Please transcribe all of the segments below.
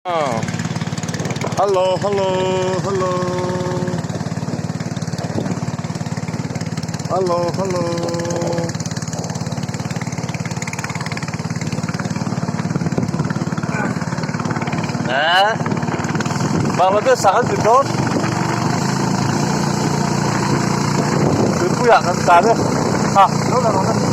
Hello hello hello Hello hello Eh Bangladesh ah kan zin dawn Tuipuiah kan tlan e a lo la rawh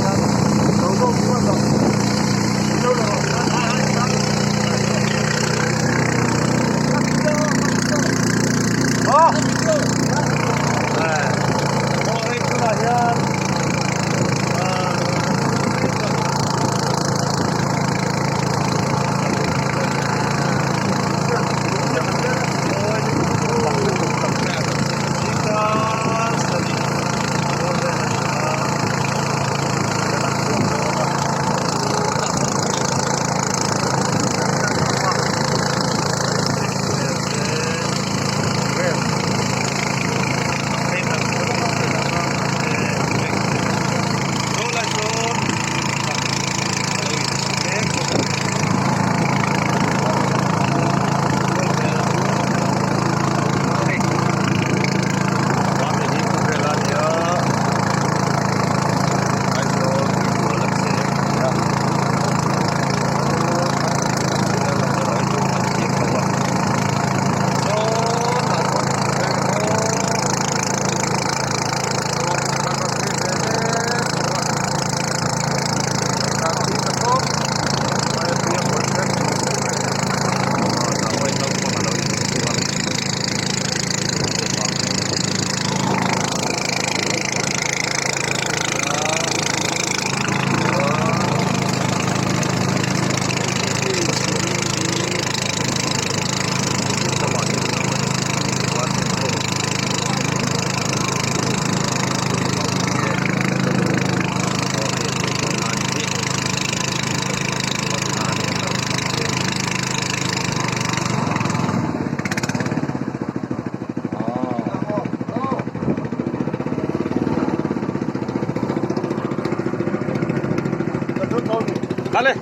Kal e.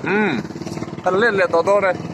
Umm kan let leh tawh dawn e.